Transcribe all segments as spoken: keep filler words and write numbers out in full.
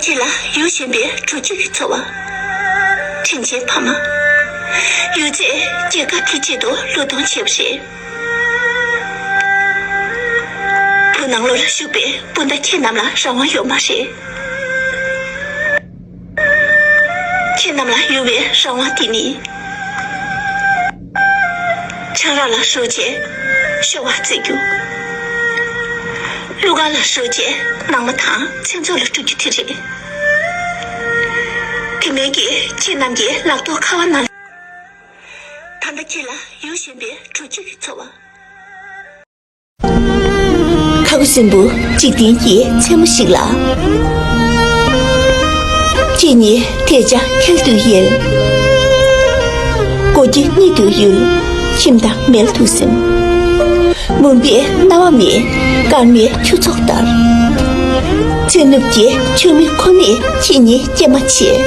ཕྱི་ལ་ཡུལ་གཞན་པའི་གྲོགས་གཅིག་གི་འཚོ་བ། དྲིན་ཆེན་ཕ་མ། ཡོད་ཚད་སྐྱེས་སྐར་དུས་གཅིག་ཏུ་བློས་གཏོང་བྱས་པ་རེད། བུ་ནང་ལོགས་ལ་བཞུགས་པའི་སྤུན་ཟླ་ཁྱེད་རྣམས་ལ་རང་དབང་ཡོད་མ་རེད། ཁྱེད་རྣམས་ལ་ཡོད་པའི་རང་དབང་དེ་ནི། ཆང་རག་ལ་ཞུགས་རྗེས་ཤོ་བ་རྩེ་རྒྱུ། གླུ་གར་ལ་ཞུགས་རྗེས་ནང་མི་དང་མཚན་ཚོགས་ལ་སྤྲོད་རྒྱུ་དེ་རེད། དེ་མིན་གྱི་ཁྱེད་རྣམས་ཀྱི་ལག་ཐོགས་ཁ་བ་ནང་། ད་ལྟ་ཁྱེད་ལ་ཡུལ་གཞན་པའི་གྲོགས་གཅིག་གི་འཚོ་བ། ཁ་ཁུ་སྲིན་པོ་འཇིག་རྟེན་གྱི་མཚན་མོ་ཞིག་ལ། ཁྱེད་ཉིད་དལ་ཅག་ཁྱེར་དུ་ཡལ། སྒོ་ཁྱི་གཉིད་དུ་ཡུར། ཁྱིམ་བདག་མལ་དུ་སིམ། མུན་པའི་སྣང་བ་མེད་སྐར་མའི་ཁྱུ་ཚོགས་ལྟར། ཚེ་ནུབ་ཀྱི་མཆོད་མེ་ཁོ་ནས་ཁྱེད་ཉིད་སྐྱེལ་མ་བྱེད།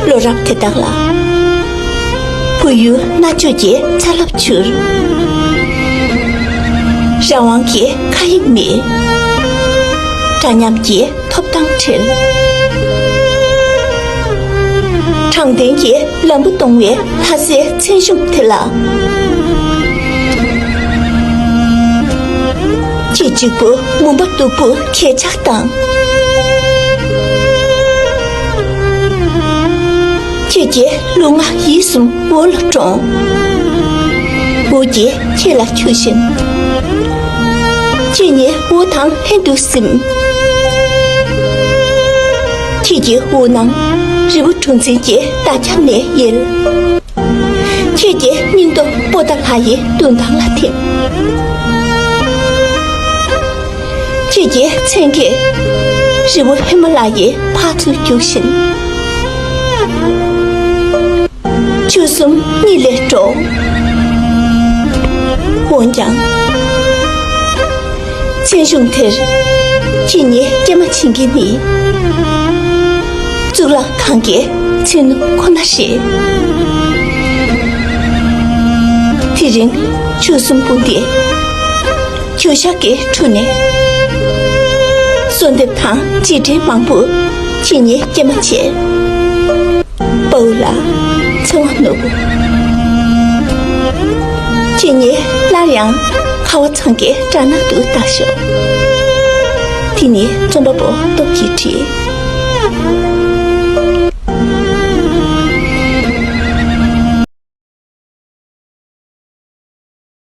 ལོ་རབས་དེ་དག་ལ། བུ་ཡུལ་རྣ་ཅོག་གི་ཚ་རླབས་འཕྱུར། རང་དབང་གི་མཁའ་དབྱིངས་མེད། འདྲ་མཉམ་གྱི་ཐོབ་ཐང་བྲལ། དྲང་བདེན་གྱི་ལམ་བུ་སྟོང་བའི་ལྷ་སའི་མཚན་གཞུང་དེ་ལ། ཁྱེད་གཅིག་པུ་མུན་པ་སྟུག་པོ་གས་ཆག་དང་། ཁྱེད་ཀྱི་ལུས་ངག་ཡིད་གསུམ་འོ་ལ་གྲོངས། འོ་ཀྱིས་ཁྱེད་ལ་འཁྱུ་བཞིན། ཁྱེད་ཉིད་འོ་དང་ལྷན་དུ་སིམ། ཁྱེད་ཀྱི་འོ་ནང་རི་བོ་གྲུ་འཛིན་གྱི་འདབ་ཆགས་ནས་ཡལ། ཁྱེད་ཀྱི་སྙིང་སྟོབས་པོ་ཏཱ་ལ་ཡི་མདུན་ཐང་ལ་ཐིམ། ཁྱེད་ཀྱི་མཚན་གྱིས་རི་བོ་ཧི་མ་ལ་ཡའི་ཕར་ཚུར་རྒྱུག་བཞིན། ཆུ་གསུམ་གཉིད་ལས་དཀྲོགས། འོན་ཀྱང་། མཚན་གཞུང་དེར་ཁྱེད་ཉིད་སྐྱེལ་མ་ཕྱིན་གྱི་ནི། གཙུག་ལག་ཁང་གི་ཚེ་ནུབ་ཁོ་ན་རེད། དེ་རིང་ཆུ་གསུམ་སྤུན་ཟླའི་གྱོད་བཤགས་ཀྱི་ཁྲོད་ནས། གསོལ་འདེབས་དང་རྗེས་དྲན་མང་པོ་ཁྱེད་ཉིད་སྐྱེལ་མ་བྱེད། དཔའ་བོ་ལགས། ཚེ་དབང་ནོར་བུ། ཁྱེད་ཉིད་སླར་ཡང་ཁ་བ་ཚང་གི་སྦྲ་ནག་ཏུ་ལྟ་ཤོག། དེ་ནི་རྩོམ་པ་པོ་སྟོབས་ཀྱིས་བྲིས།